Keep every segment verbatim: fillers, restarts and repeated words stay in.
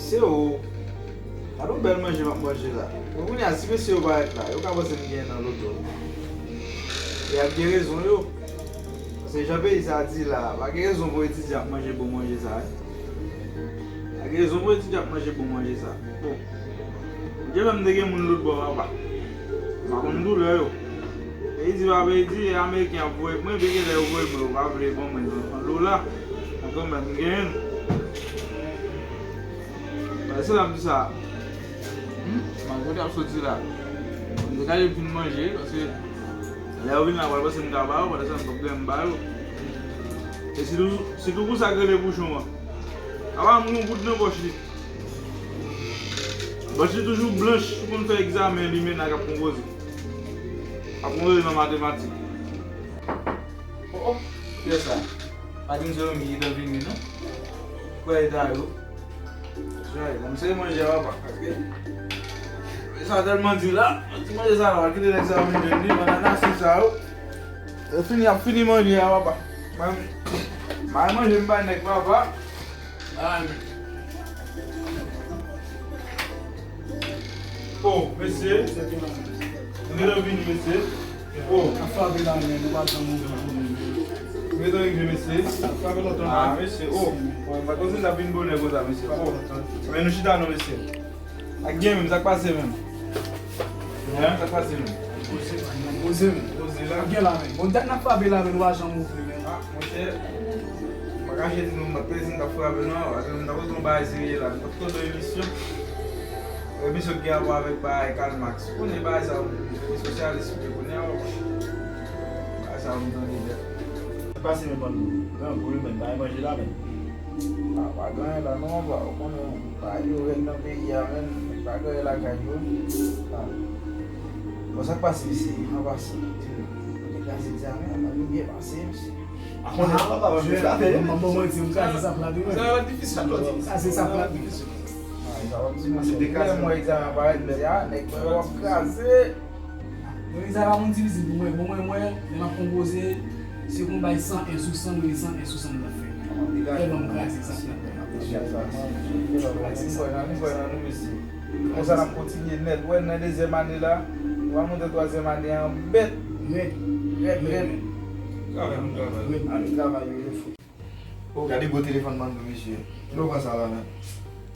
Se ou. Gade yon bèl manje m ap manje la. Bon, kounye a, si mesye yo parèt la, yo ka panse m gen nan loto. E y ap gen rezon yo. Paske jan peyi sa a di la, pa gen rezon pou etidyan ap manje bon manje sa a. Pa gen rezon pou etidyan ap manje bon manje sa a. Bon. Deja m te gen moun lòt bò, papa. M pa konn doulè yo. Peyi di pa peyi di, e ameriken ap voye mwen, epi genlè yo voye mwen, yo pa vle ban mwen nan, nan dola. Mwen kanmenm, m genyen l. Paske se la m di sa. Hmm? Malgre w t ap soti la. M te ka fin manje, paske lè yo vin la, yo pral panse m ka ba yo, pandan sa m t ap gen m ba yo. E sitou, sitou pou sa k rele bouchon an. Apa m gen yon goud nan pòch li. Bòch li toujou blanch, si w konn fè egzamen limena k ap konpoze. Ap konpoze nan matematik. Oh, oh, kiyès sa? Pa di m se Romy ki te vini, non? Kwè eta yo. Jay, bon, m se manje a, papa. Paske sa tèlman di la, ti manje sa la, kite nèg sa vin jwenn li, banana si sa yo. Yo fini, ap fini manje a, papa. Mwen, m al manje m bay nèg, papa. Oh, mesye. Nou gentan vini, mesye. Oh. Ap frape la, men, nou pa janm ouvri pou nou. Nou gentan rive, mesye. Ap frape lontan la. Ah, mesye, oh. Bon, m pa t konn si n t ap vin bonè konsa, mesye. Oh. Men nou chita non, mesye. Ak gen menm, sa k pase menm? Hein? Sa k pase menm? Poze, poze, poze la. Gen la, men. Bon, dat n ap frape la, men, nou pa janm ouvri, men. Ah, monchè, m pa kache di nou, m pa t prese, m t ap frape non, paske m t ap pote yon bagay serye la, m t ap pote yon emisyon. Yon emisyon ki gen rapò avèk bagay Karl Marx. Ou konnen bagay sa, ou sosyalis, ou te konnen, bagay sa, ou tande nèt. Pase men bann grangou yo, men, bagay manje la, men. Ah, pa gen anyen la, non, papa, ou konnen, bagay yo rèd nan peyi a, men, pa gen anyen lakay yo. Ah. Bon, sa k pase, mesye, an pasan, di nou, nou te kraze ti ame, nou byen pase, mesye. Ah, papa, m ap bon manti, m kraze sa plat, wi. Sa va difisil, sa va difisil. Kraze sa plat, wi. Ah, sa va difisil. Lè m wè egzamen parèt, m di, ah, nèg mwen w ap kraze. Mwen, egzamen pa moun difisil pou mwen. Bon, mwen, mwen, lè m ap konpoze, se konn bay san en sou san, mwen, san en sou san m ap fè. Tèlman m kraze sa plat, mwen. Kraze sa. M kwè nan, m kwè nan nou, mesye. Konsa n ap kontinye nèt. Wè, nan dezyèm ane la, nou va monte twazyèm ane an bèt. Rèd. Rèd, rèd. Travay, nou travay. Rèd. Ann travay, yo, yo fou. Oh, gade gwo telefòn bann nou, mesye. Kilè w pran sa la, menm?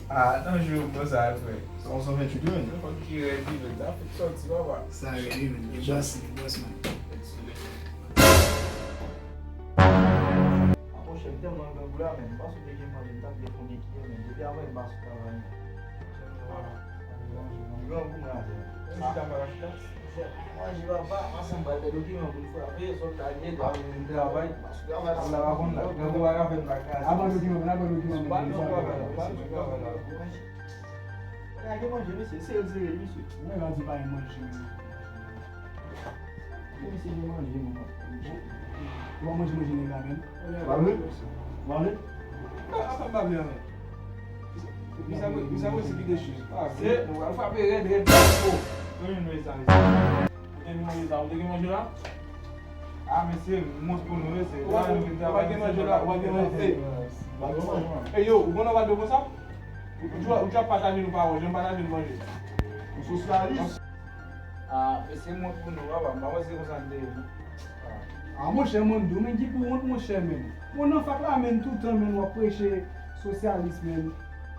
Ah, nan jou m pran sa, frè. Sa yon san venntuit, wi, menm. Telefòn ki rèd, wi, menm. Sa fèk sòti, papa. Sa rèd, wi, menm. E bòs, e bòs, menm. Ah, monchè, m tèlman grangou la, menm. M pa sou te gen manje, m t ap gen fon gen kiyè, menm. Depi avan, m pa sou travay, menm. Ah, m grangou, mwen atè. Mwen chita pa rach la. Manje papa, ansanm pral fè dokiman pou n frape, sòt la gen travay. Travay la pa konn la. Grangou pa ka fè m pa kraze. Avan dokiman, avan dokiman. Ban nou travay la, ban nou travay la. Lage manje, mesye, se l sere, mesye. Mwen la di pa gen manje. Mesye, gen manje, mwen. Ou pa manje manje nèg la menm. Manje? Manje? Ansanm pa vle anyen. Misye mwen, misye mwen se ki de chèz. Ah, se, nou pral frape rèd, rèd la. Oh, mwen menm mezanmi. Ou te vin manje sa, ou te gen manje la? Ah, mesye, m mont pou nou, mesye. Ou pa, ou pa gen manje la, ou pa gen manje. Ey, ey, yo, ou konn anba do konsa? Ou, ou, ou ap pataje nou pawòl, jan m pataje nou manje. Ou sosyalis. Ah, mesye, m wont pou nou, papa. M pa panse se konsa n te ye, non. Ah, monchè, mwen, di w, men ki pou wont, monchè, men. Bon, nan fak la, men, toutan, men, w ap preche sosyalis, men.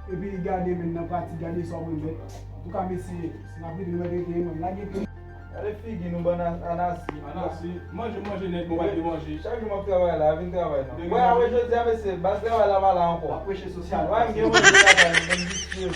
Epi gade, men, nan pratik, gade sa w remèt. Antouka, mesye, si n ap rete, nou mèt rete, men, lage pye. Gade figi nou, bann a-, anasi. Anasi. Manje, manje nèt, bon, pa de manje. Chak jou m ap travay la, vin travay, non. Wè, apre jodi a, mesye, baz travay la pa la ankò. W ap preche sosyalis. Wè, m gen manje travay, men, visye.